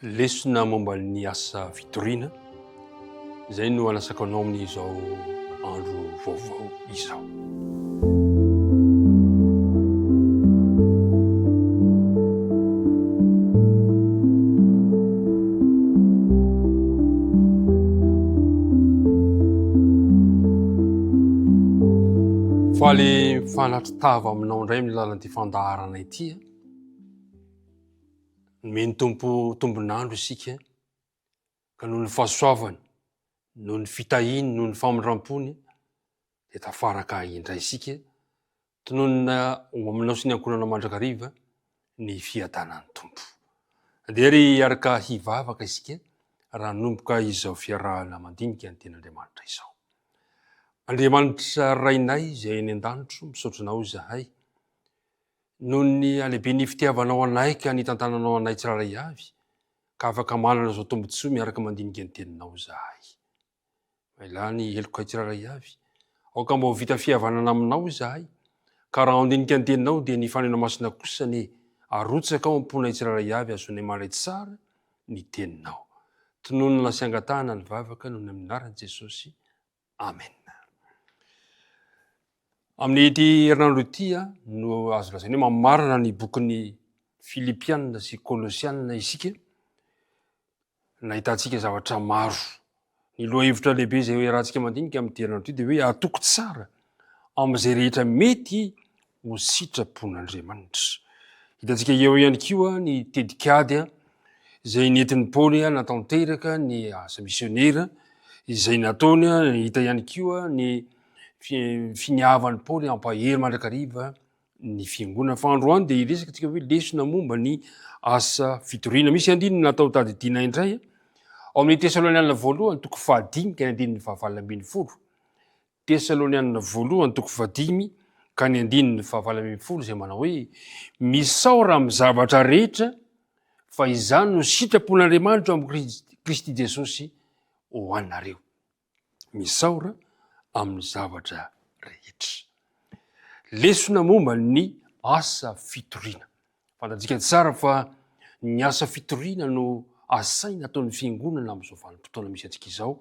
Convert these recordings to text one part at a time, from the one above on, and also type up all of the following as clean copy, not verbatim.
Lesona momba ny asa fitoriana, izay no anasako anao amin'izao andro vaovao izao. Faly mifanatri-tava aminao indray amin'ny alalan'ity fandaharana ity. Nomen'ny Tompo tombon'andro isika ka noho ny fahasoavany, noho ny fitahiany, noho ny famindram-pony dia tafaraka indray isika. Tononina ho aminao sy ny ankohonanao mandrakariva ny fiadanan'ny Tompo. Andeha ary hiaraka hivavaka isika raha hanomboka izao fiarahana mandinika ny Tenin'Andriamanitra izao. Andriamanitra Rainay izay any an-danitro, misaotra Anao izahay Noho ny halehiben'ny fitiavanao anay ka nitantananao anay tsirairay avy, ka afaka manana izao tombontsoa miaraka mandinika ny Teninao izahay. Mailà ny helokay tsirairay avy. Aoka mba ho vita fihavanana aminao izahay, ka raha handinika ny Teninao dia ny Fanahinao Masina kosa anie arotsaka ao am-ponay tsirairay avy hahazoanay mandray tsara ny Teninao. Tononina sy angatahana ny vavaka noho ny amin'ny anaran'i Jesosy. Amen. Amin'ity herinandro ity no azo lazaina hoe mamarana ny bokin'ny Filipiana sy Kolosiana isika. Nahitantsika zavatra maro. Ny lohahevitra lehibe izay iarahantsika mandinika amin'ity herinandro ity dia hoe atoko tsara amin'izay rehetra mety ho sitrapon'Andriamanitra. Hitantsika eo ihany koa ny tetikady izay nentin'i Paoly natanteraka ny asa misionera izay nataony, hita ihany koa ny finiavan'i Paoly hampahery mandrakariva ny fiangonana. Fa androany dia hiresaka antsika hoe lesona momba ny asa fitoriana. Misy andininy natao tadidiana indray ao amin'ny Tesalonianina voalohany toko fahadimy ka ny andininy fahavalo ambin'ny folo. Tesalonianina voalohany toko fahadimy ka ny andininy fahavalo ambin'ny folo izay manao hoe, Misaora amin'ny zavatra rehetra, fa izany no sitrapon'Andriamanitra ao amin'i Kristy Jesosy ho anareo. Misaora amin'ny zavatra rehetra. Lesona momba ny asa fitoriana. Fantatsika tsara fa ny asa fitoriana no asaina ataon'ny fiangonana amin'izao vanim-potoana misy antsika izao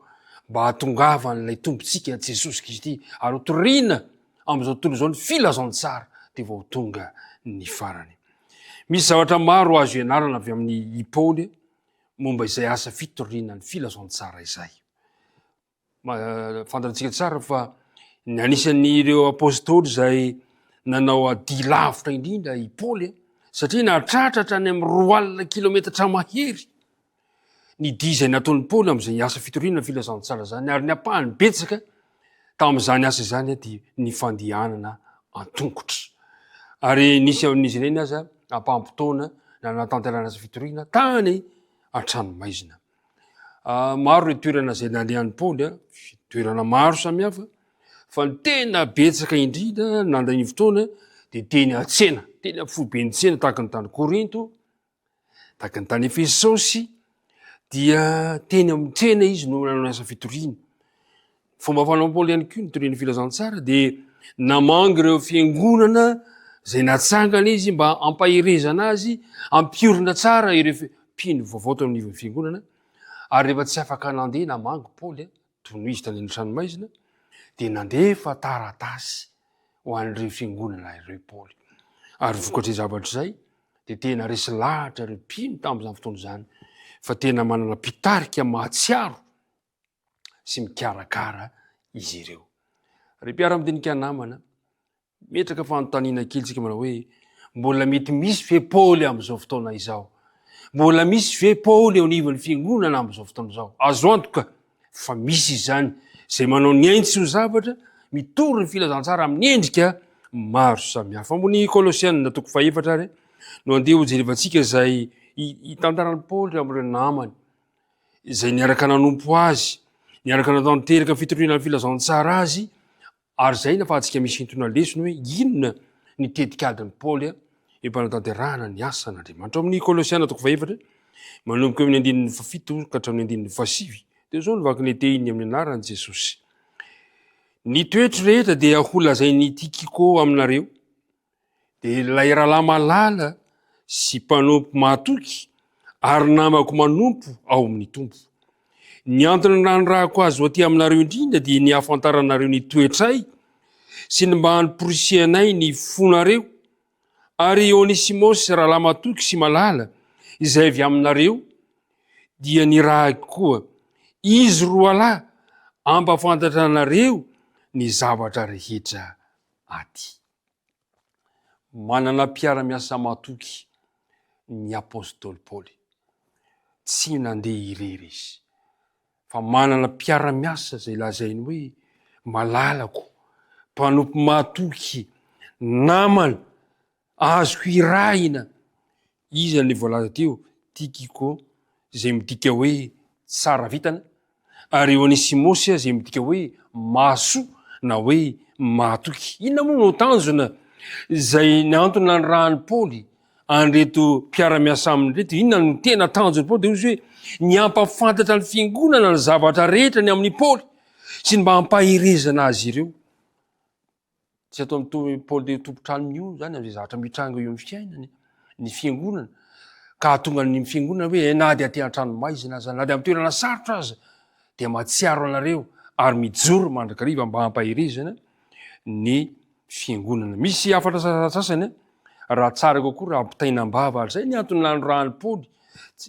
mba hahatongavan'ilay Tompontsika Jesosy Kristy ary ho toriana amin'izao tontolo izao ny filazantsara dia vao ho tonga ny farany. Misy zavatra maro azo ianarana avy amin'ny i Paoly momba izay asa fitoriana ny filazantsara izay. Fantatsika tsara fa ny anisan'ireo apostoly izay nanao adia lavitra indrindra i Paoly satria nahatratra hatrany amin'ny 20 kilometatra mahery ny dia izay nataon'i Paoly amin'izay asa fitoriana ny filazantsara izany ary ny ampahany betsaka tamin'izany asa izany dia ny fandehanana an-tongotra. Ary nisy amin'izy ireny aza ampaham-potoana nanatanterahana asa fitoriana tany an-tranomaizina. Ah, maro ireo toerana izay nalehan'i Paoly, ah, toerana maro samihafa, fa ny tena betsaka indrindra nandray ny fotoana dia teny an-tsena, teny amin'ny foiben'ny tsena tahaka ny tany Korinto, tahaka ny tany Efesosy, dia teny amin'ny tsena izy no nanao ny asa fitoriana. Fomba fanaon'i Paoly ihany koa nitoriany filazantsara dia namangy ireo fiangonana izay natsangana izy mba hampaherezana azy, hampiorina tsara ireo mpino vaovao tao anivon'ny fiangonana. Ary rehefa tsy afaka nandeha namangy Paoly, toy ny izy tany amin'ny tranomaizina, dia nandefa taratasy ho an'ireo fiangonana ireo Paoly. Ary vokatr'izay zavatra izay dia tena resy lahatra ireo mpino tamin'izany fotoana izany fa tena manana mpitarika mahatsiaro sy mikarakara izy ireo. Ry mpiara-midinika namana, metraka fanontaniana kely tsika manao hoe mbola mety misy ve Paoly amin'izao fotoana izao? Mbola misy ve Paoly eo anivon'ny fiangonana amin'izao fotoana izao? Azo antoka fa misy izany izay manao ny ainy tsy ho zavatra, mitory ny filazantsara amin'ny endrika maro samihafa. Ambony Kolosiana toko fahefatra ary no andeha hojerevantsika izay hitantaran'i Paoly amin'ireo namany izay niaraka nanompo azy, niaraka natanteraka ny fitoriana ny filazantsara azy, ary izay no afahantsika misintona lesona hoe inona ny tetikadin'i Paoly eo am-panatanterahana ny asan'Andriamanitra. Ao amin'ny Kolosiana toko fahefatra, manomboka eo amin'ny andininy fahafito ka hatramin'ny andininy fahasivy, dia izao no vakin'ny tehiny amin'ny anaran'i Jesosy. Ny toetro rehetra dia holazain'i Tykiko aminareo, Dia ilay rahalahy malala sy mpanompo mahatoky. ary namako manompo ao amin'ny Tompo. Ny antony nanirahako azy ho aty aminareo indrindra dia ny hahafantaranareo ny toetray sy ny mba hamporisihanay ny fonareo. Ary i Onesimosy rahalahy matoky sy malala, izay avy aminareo, dia nirahiko koa. Izy roalahy hampahafantatra anareo ny zavatra rehetra aty. Manana mpiara-miasa matoky ny apostoly Paoly. Tsy nandeha irery izy, fa manana mpiara-miasa izay lazainy hoe malalako, mpanompo matoky, namana, azoko irahina. Iza ilay voalaza teo? Tykiko, izay midika hoe tsara vintana, ary Onesimosy izay midika hoe mahasoa na hoe mahatoky. Inona moa no tanjona izay ny antony nanirahan'i Paoly an'ireto mpiara-miasa aminy ireto? Inona no tena tanjon'i Paoly? Dia hoy izy hoe ny hampafantatra ny fiangonana ny zavatra rehetra ny amin'i Paoly sy ny mba hampaherezana azy ireo. Tsy atao mitovy Paoly dia tompon-trano mihona izany amin'izay zavatra mitranga eo amin'ny fiainany, ny fiangonana. Ka hahatonga ny fiangonana hoe eh, na dia aty an-trano maizina aza, na dia amin'ny toerana sarotra aza, dia mahatsiaro anareo ary mijoro mandrakariva mba hampaherezana ny fiangonana. Misy hafatra sasany raha tsara kokoa raha ampitaina am-bava ary izay ny antony nanorahan'i Paoly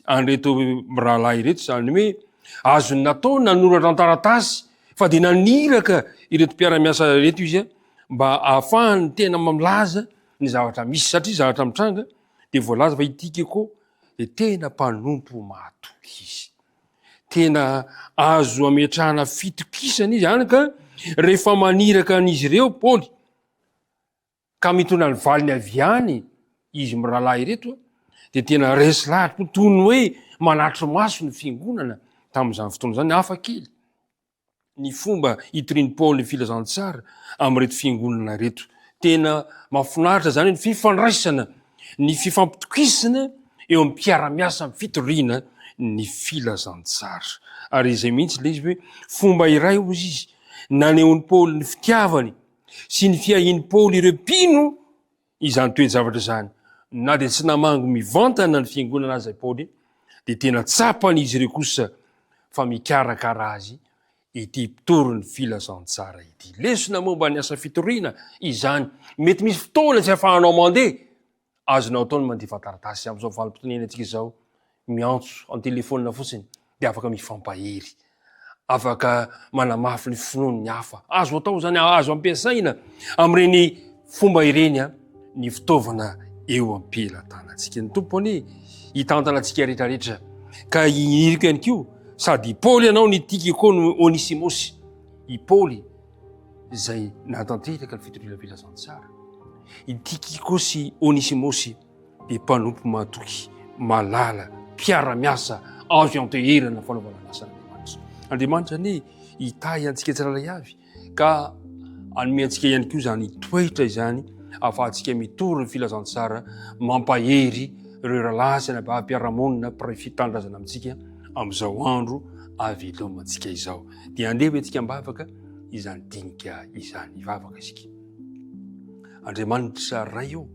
an'ireto rahalahy ireto izany hoe azony natao nanoratra an-taratasy fa dia naniraka ireto mpiara-miasa ireto izy mba ahafahany tena milaza ny zavatra misy satria zavatra mitranga dia voalaza fa i Tykiko dia tena mpanompo mahatoky izy. Tena azo ametrahana fitokisana izy any ka rehefa maniraka an'izy ireo Paoly ka mitondra ny valiny avy any izy mirahalahy ireto dia tena resy lahatra koa toy ny hoe manatri-maso ny fiangonana tamin'izany fotoana izany. Hafa kely ny fomba itorian'i Paoly ny filazantsara amin'ireto fiangonana ireto. Tena mahafinaritra izany ny fifandraisana, ny fifampitokisana eo amin'ny mpiara-miasa amin'ny fitoriana ny filazantsara. Ary izay mihitsy ilay izy hoe fomba iray hozy izy nanehoan'i Paoly ny fitiavany sy ny fiahian'i Paoly ireo mpino izany toe-javatra izany. Na dia tsy namangy mivantana ny fiangonana aza i Paoly, dia tena tsapan'izy ireo kosa fa mikarakara azy ity mpitory ny filazantsara ity. Lesona momba ny asa fitoriana izany. Mety misy fotoana tsy ahafahanao mandeha, Azonao atao ny mandefa taratasy amin'izao vanim-potoana iainantsika izao, miantso an-telefaonina fotsiny dia afaka mifampahery, afaka manamafy ny finoan'ny hafa. Azo atao izany, azo ampiasaina amin'ireny fomba ireny ny fitaovana eo am-pelatanantsika. Ny Tompo anie hitantana antsika rehetrarehetra ka iriko ihany koa sady i Paoly ianao ny Tykiko no Onesimosy. I Paoly izay nahatanteraka ny fitoriana filazantsara. I Tykiko sy Onesimosy dia mpanompo mahatoky, malala, mpiara-miasa azo ianteherana fanaovana ny asan'Andriamanitra. Andriamanitra anie hitahy antsika tsirairay avy ka hanome antsika ihany koa izany toetra izany ahafahantsika mitory ny filazantsara mampahery ireo rahalahy sy anabavy mpiara-monina mpiray fitandrazana amintsika amin'izao andro ahavelomantsika izao. Dia andeha ho entsika am-bavaka izany dinika izany. Hivavaka isika. Andriamanitra Ray ô,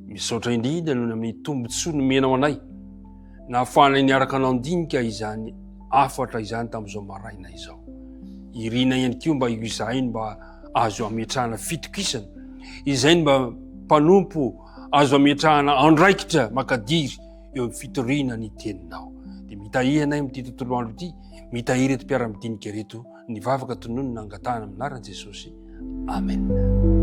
misaotra indrindra noho ny amin'ny tombontsoa nomenao anay, nahafahanay niaraka nandinika izany hafatra izany tamin'izao maraina izao. Irina ihany koa mba izahay no mba azo ametrahana fitokisana, izay no mba mpanompo azo ametrahana andraikitra makadiry eo amin'ny fitoriana ny teninao. Dia mitahiry anay amin'ity tontolo andro ity, mitahiry ireto mpiara-midinika ireto, ny vavaka tononina angatahana amin'ny anaran'i Jesosy. Amen.